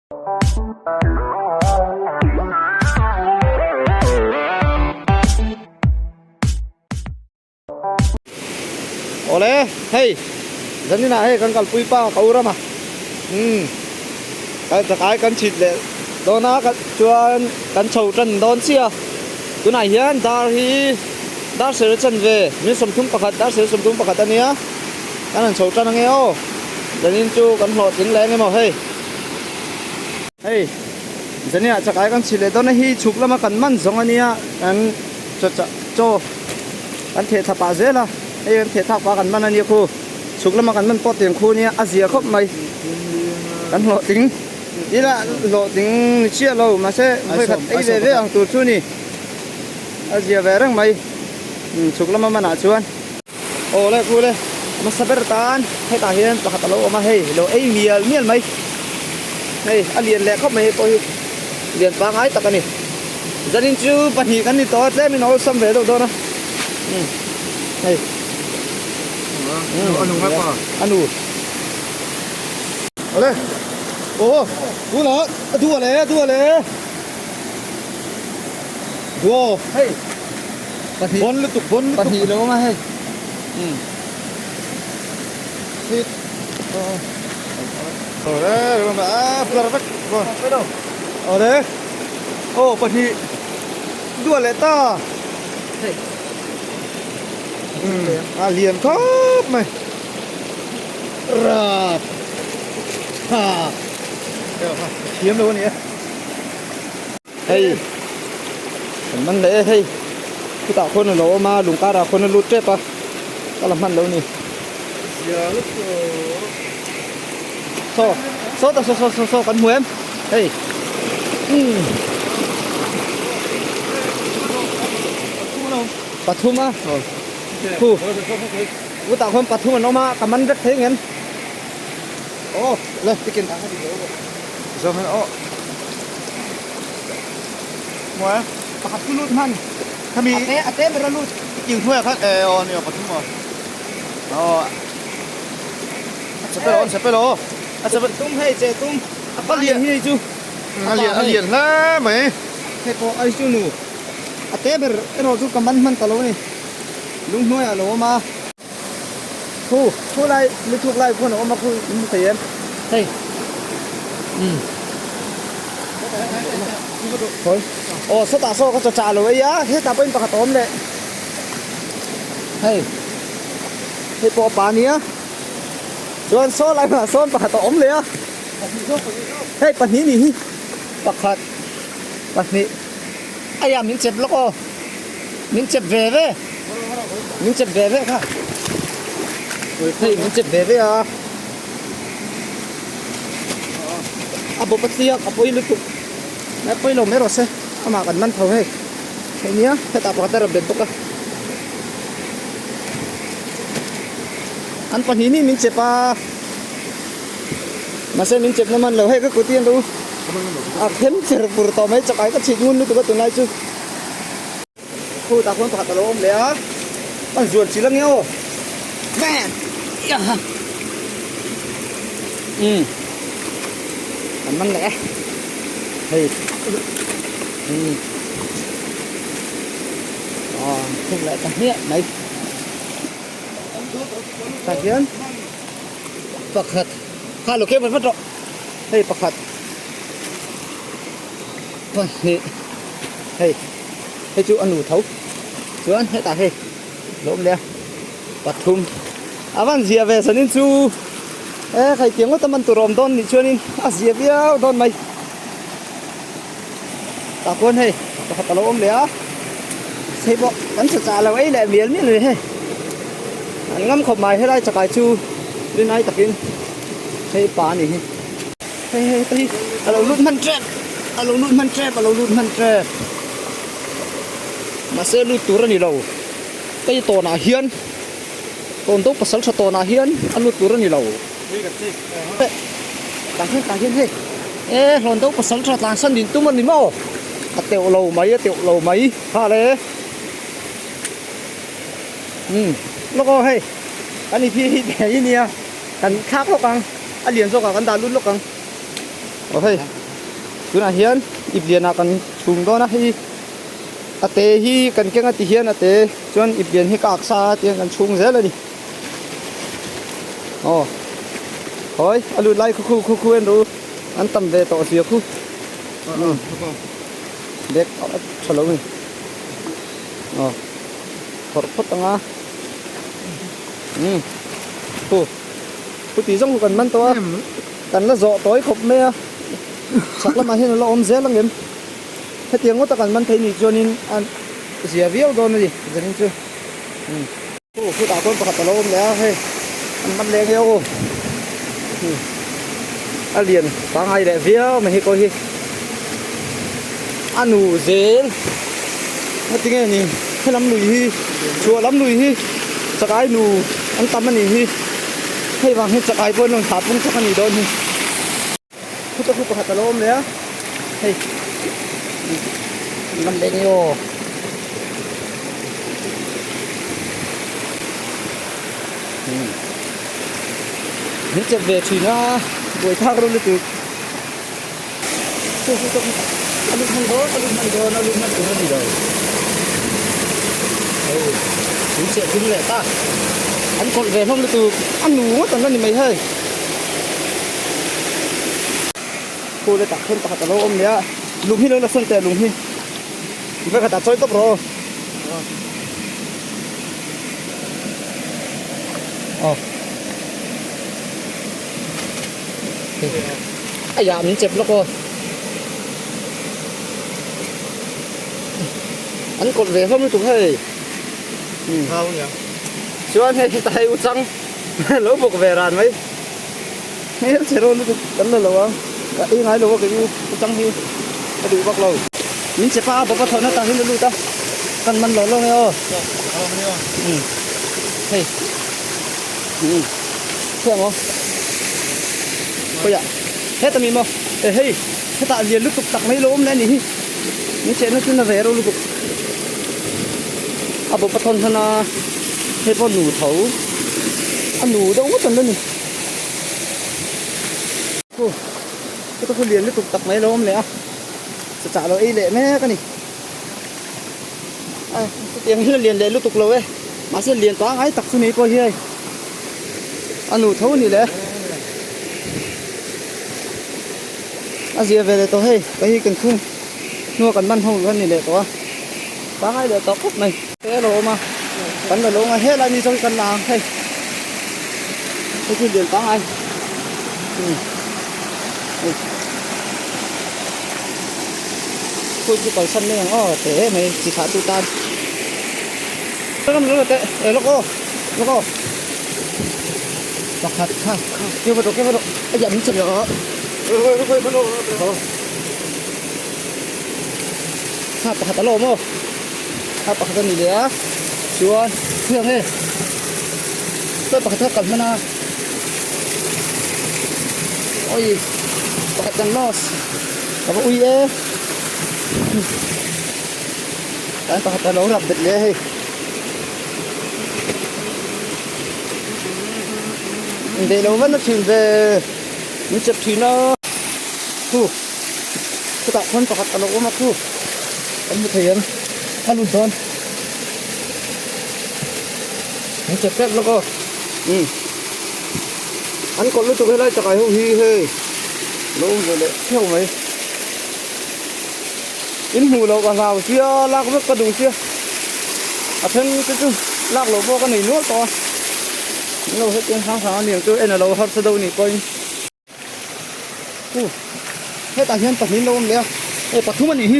Awle hei zaninah hei kan kalpui pa ka u rama umm kan chakai kan chhit leh dawn a chuan kan chho tan dawn chiah a tunah hian dar hi dar ser chanve min 31 dar ser 31 a nia kan han chho tan ange aw zanin chu kan hlawhtling leh eng emaw hei. Hei zaniah chakai kan chhit leh dawn a hi chhuk lama kan man zawng a nia kan chaw chaw kan theh thla pah zel a hei kan theh thlak pah kan man a nia khu chhuk lama kan man pawh tiang khu nia a zia khawp mai kan hlawhtling ila hlawhtling ni chiah lo mahse vawikhat ei ve ve ang tur chu a ni a zia ve reng mai chhuk lama manah chuan. Aw le khu le hmasa ber tan hetah hian pakhat a lo awm a hei lo ei mial mial mai hei a lian leh khawp mai hei pawh hi lian pangngai tak a ni zanin chu pahnih kan ni tawh a tlem in a awlsam ve deuh dawn a umm hei a nu awle aw tunah a duh ale a duh ale duh hei. Pahnih. Bon lutuk, bon lutuk. Pahnih lo awm a hei. Umm. Hit. Awle, a blur vek. Awle. Aw, pahnih. Duah leh ta. Hei. Umm, a lian khawp mai. Rap. Ha. Thiam lo a ni e. Hei kan man leh e hei khutah khawn a lo awm a lung karah khawn a lut tep a ka la hman lo ni saw saw ta saw saw saw kan hmu em hei umm pathum a khu khutah khawn pathum an awm a ka man vek thei ngem aw le tikin Pakhat chu lut hman. Khami A te a te ber a lut. King hnuaiah khan eh aw nia pathum aw. Aw. A che pelo a che pelo. A che tum hei che tum. A pa lian hi hei chu. A lian a lian hle mai. Hei pawh ai chu nu. A te ber erawh chu ka man hman ta lo a ni. Lung hnuaiah a lo awm a. Khu khu lai lu thuk lai khuan a awm a khu in hmu thei em hei umm khawi aw sawtah saw ka chaw chah lo ei a hetah pawhin pakhat a awm leh hei hei pawh a pa ania chuan saw lai hmunah sawn pakhat a awm leh a hei pahnih nih hi pakhat pahnih aiah min chep lawk aw min chep ve ve. Min chep ve ve kha. Hei min chep ve ve a. A bawp a tliak a pawi lutuk. A pawi lo mai rawh se. Amah kan man tho hei. Hei nia hetah pakhat a rawn bet bawk a. An pahnih nih min chep a. Mahse min chep na man lo hei ka kut hi an lo a khem cher pur tawh mai chakai ka chhit ngun lutuk a tunlai chu. Khu tah khuan pakhat a lo awm leh a, an zuan chil ange aw man yaha umm an man leh e hei umm aw thuk leh ta hmiah mai tah hian pakhat kha lo keu vat vat rawh hei pakhat pahnih hei hei chu a nu tho chuan hetah hei lo awm leh a pathum a van zia ve sanin chu e khai tiang ngawt a man tur a awm dawn nih chuanin a zia viau dawn mai tah khuan hei pakhat a lo awm leh a hei pawh kan tha chah lo ei leh mial mial mai hei an ngam khawp mai helai chakai chu rinai takin hei pa a nih hi. Hei hei hei a lo lut hman tep a lo lut hman tep a lo lut hman tep mahse lut tur a ni lo hei tawnah hian tawn do pasal tha tawnah hian a lut tur a ni lo tah hian tah hian hei e hlawn do pasal tha tlan san din tum a ni maw a teuh lo mai a teuh lo mai kha le umm lawk aw hei kan i phi hi thei nia kan thlak lawk ang. A lian zawkah kan dah lut lawk ang. Aw hei tunah hian ip lianah kan chhung dawn a hei a te hi kan keng a ti hian a te chuan ip lian hi ka ak sa a tiang kan chhung zel a ni aw hawi a lut lai khu khu khu khu en ru an tam ve tawh sia khu bag a tha lo a ni aw phawrh phawt ang a umm khu khu tih zawng kan man tawh a kan la zawh tawi khawp mai a chhak lamah hian a la awm zel ang em hetiang ngawta kan man thei nih chuanin a zia viau dawn a ni zanin chu umm khu khutah chuan pakhat a lo awm leh a hei an man leh ang e aw a lian pangngai leh viau mai hei pawh hi a nu zel heti nge ni helam lui hi chhuah lam lui hi chakai nu an tam a nih hi hei vang hi chakai pawh an rawn thlah pung chak a nih dawn hi khuta khu pakhat a lo awm leh a hei lam leh nge aw. Min chep ve thin a buai thak rawh lutuk chu chu a lut hman dawn a lut hman dawn a lut hman tur a ni lo hei min cheh tum leh ta an kawlh ve hlawm lutuk a nu ngawt ang a ni mai hei khu le tak then pakhat a lo awm leh a lung hi lo la sawn teh lung hi vekhatah chawi tawp rawh aw. Aw Aya min chep lawk aw An kawt ve hlawm lutuk hei Chuan hei heta hei uchang lo bawk ve ran mai Hmel chhe rawn lutuk kan la lo a ka ei ngai lo a kei u uchang hi ka duh vak lo. Min che pa a bawp a thawhna tah hian a lut a kan man lawh lawk nge aw umm hei umm hei ang aw khawiah heta mi maw e hei hetah lian lutuk tak mai lo awm leh a nih hi min chehna chu na ve reuh lutuk a bawp a thawn hman a hei pawh nu tho a nu deuh ngawt an la ni. Khu heta khu lian lutuk tak mai lo awm leh a cha chah lo ei leh mek a ni a chutiang hian a lian leh lutuk lo e mahse lian pangngai tak chu ni pawh hi hei a nu tho a ni leh a zia ve leh tawh hei ka hi kan khung hnua kan man ho kha a ni leh tawh a pangngai leh tawh khawp mai te a lo awm a kan la lo ang a helai ni zawng hi kan la ang hei hei chu lian pangngai umm hei khawi chu kalsan mai ang aw teh em mai chi thlah tu tan ram lo la teh eh lawk aw lawk aw pakhat kha keu va rawh keu va rawh a yam chep kha pakhat a lo awm aw kha pakhat a ni leh a chuan hei ang e chuan pakhat kha kal hman a awi pakhat kan lost ka va ui e tlai pakhat a lo rap bet leh a hei inbeih lo van a thin ve min chep thin a khu chutah khawn pakhat a lo awm a khu kan hmu thei ang a lut dawn min chep tep lawk aw umm an kawlh lutuk helai chakai ho hi hei lo awm ve leh theuh mai. In hmuh loh ka hlau sia lak vek ka duh sia a then te chu lak loh pawh ka nei nual tawh a min lo hetiang hrang hrang a niang chu en a lo harsa deuh nih pawhin u hetah hian pahnih an lo awm leh a aw pathum a nih hi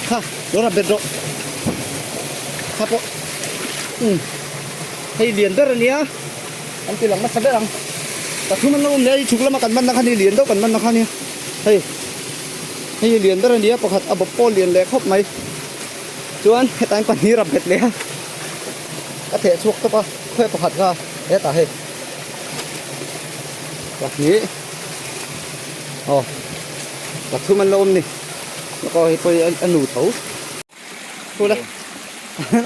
kha lo rap bet rawh kha pawh um hei lian ber a nia an ti lang nasa ber ang pathum an lo awm leh a i chhuk lama kan man na kha ni lian deuh kan man na kha nia hei. Hei hi lian ber a ni a pakhat a bawp pawh lian leh khawp mai chuan hetah hian pahnih rap bet leh a ka theh chhuak tawp a khawi pakhat kha hetah hei pahnih aw pathum an la awm ni lawk aw hei pawh hi a nu tho thu le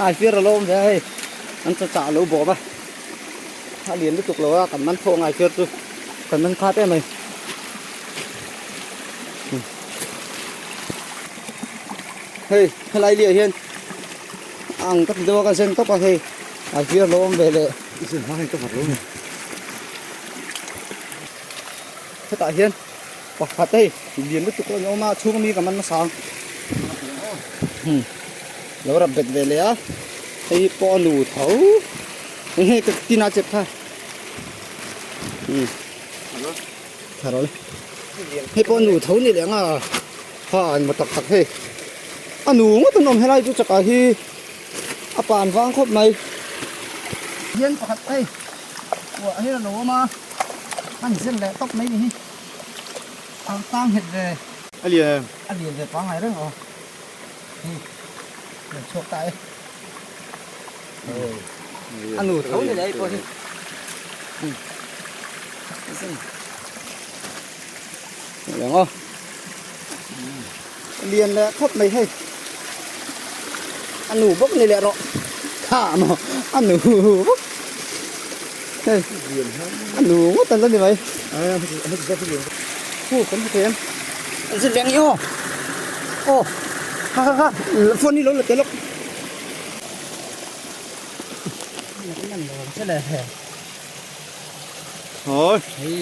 ai fir a lo awm ve a hei an cha chah a lo bawm a a lian lutuk lo a kan man thawh ngai fir chu kan man khat em mai. Hei helai liah hian a ang ka ti deuh a ka zen tawp a hei a hliar lo awm ve leh. Hetah hian pakhat hei lian lutuk a awm a chhung ami ka man nasa ang lo rap bet ve leh a hei hi pawh a nu tho eng nge ka tin a chep kha tha rawh le hei pawh a nu tho ni leh ang a ha an maw tak tak hei a nu ngawt an awm helai chu chakah hi a pan vang khawp mai hian pakhat hei. Uah hi a lo awm a, a ni zen leh tawp mai ni hi. A tang nghet ve. A lian em? A lian ve pangngai reng aw. Hei, lo chhuak ta e. A nu tho ni leh ei pawh hi. Leng aw. A lian leh khawp mai hei. A nu bawk ni leh rawh. Kha maw a nu bawk. Hei a nu ngawt an la ni mai. Hu kan hmu thei em. Zin leh ang i aw. Aw kha kha kha phone hi lo la tel lawk. Hawi. Hei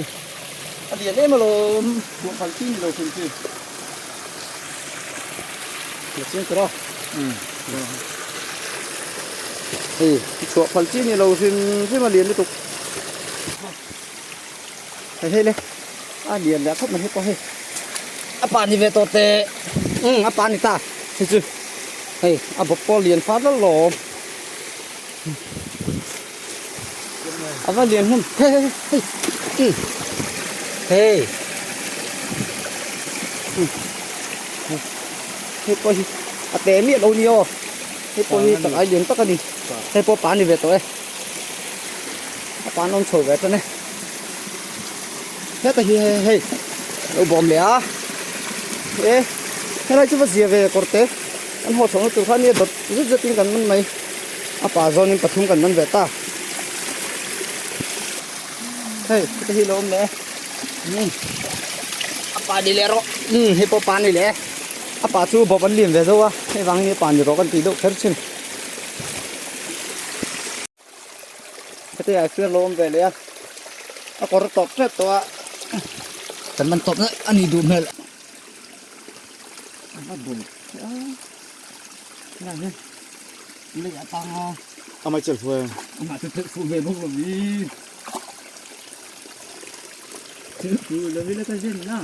a lian em alawm buah phal chi ni lo hrim chi. La chiang tur a. Hei chhuah phal chi ni lo hrim hrim a lian lutuk. Hei hei le a lian leh khawp mai hei pawh hei a pa ni ve tawh teh umm a pa ni ta hei chu hei a bawp pawh lian far lawlh lawm. A va lian hlawm hei hei hei hei hei hei pawh hi a te miah lo a ni aw hei pawh hi tak ai lian tak a ni hei pawh pa ni ve tawh e a pa an awm chho ve tan e heta hi hei hei lo bawm leh a e helai chu va zia ve kawr te an haw chhohna tur kha ania dawt zet zet in kan man mai. A pa zawnin pathum kan man ve ta. Hei heta hi lo awm leh e. Umm a pa ni leh rawh. Umm hei pawh pa ni leh e. A pa chu bawp an lian ve deuh a, hei vangin a pa ni rawh kan tih deuh kher thin. Heta hi fir lo awm ve leh a, a kawr tawp tep tawh a. Kan man tawp daih a nih duh hmel. A va bul a. Helai hian lei a tang a. Amah chelh fu em? Amah chu chelh fu ve bawk lo i. Chelh fu lo i la ka zen na.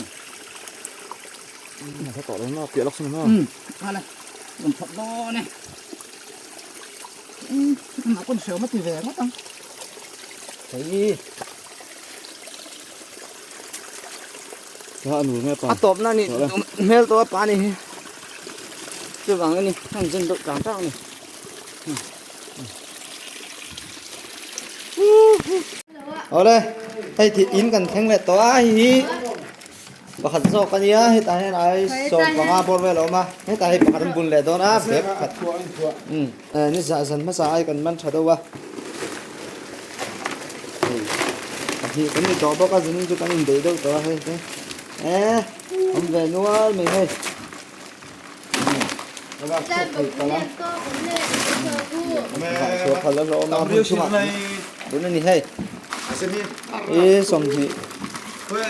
Ka tawh lo na, piah lawk sawn na. Umm, kha le, rawn thawk dawn e. Umm, amah pawn hrehawm a ti ve ngawt ang. Hei. A tawpna a nih hmel tawh a pa ni hi chuvang a ni a han zen deuh tang tang a ni awle hei thih in kan thleng leh tawh a hei hi pakhat zawk a nia hetah hian ai 15 bawr vel a awm a hetah hei pakhat an bun leh dawn a bag khat ni zah zan hmasa ai kan man tha deuh a. Hei pahnih kan ni tawh bawk a zanin chu kan inbeih deuh tawh a hei te eh awm ve nual mai hei chhuah phal a hlawm a hmun chungah bun a ni hei i 20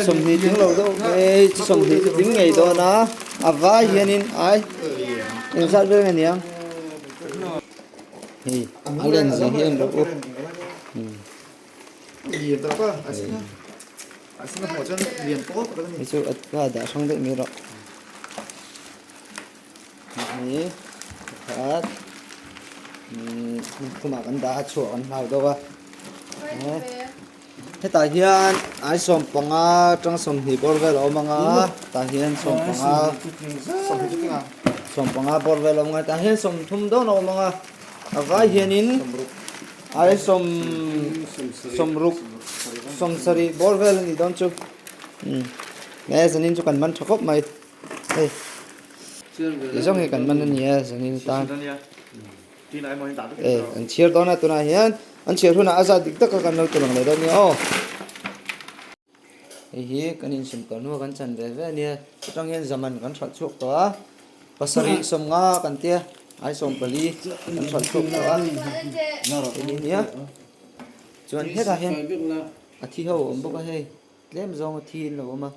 20 tling lo deuh hei chi 20 chu tling ngei dawn a a vai hianin ai engzat vel nge niang. Hei a len zia hi en rawh u. Hei chu a dah hrang daih mai rawh. Hei pakhat khumah kan dah a chhuah kan hlau deuh a. Hetah hian ai 15 atang 20 bawr vel a awm ang a tah hian 15 15 bawr vel a awm ang a tah hian 30 dawn a awm ang a a vai hianin ai sawm sawmruk 70 bawr vel a nih dawn chu umm he zanin chu kan man tha khawp mai hei ti zawng hi kan man a ni a zanin atan. E an chhiar dawn a tunah hian an chhiar hunah a zat dik tak a kan lo ti lang leh dawn nia aw. Hei hi kan insum tawh hnu a kan chan ve ve a nia chutang hian zaman kan hralh chhuak tawh a. Pasarih 50 kan tia ai 14 kan hralh chhuak tawh a hei nia chuan hetah hian a thi ho a awm bawk a hei tlem zawng a thi in lo awm a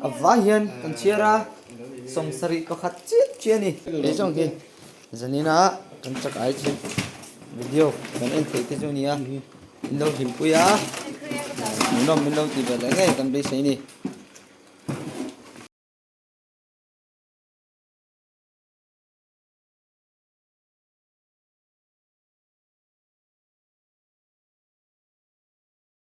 a vai hian kan chhiar a 71 chiah chiah a ni hei zawng hi zanina kan chak ai chu video kan en theih te chu a ni a in lo hlimpui a hmuhnawm min lo tih ve leh ngei kan beisei a ni.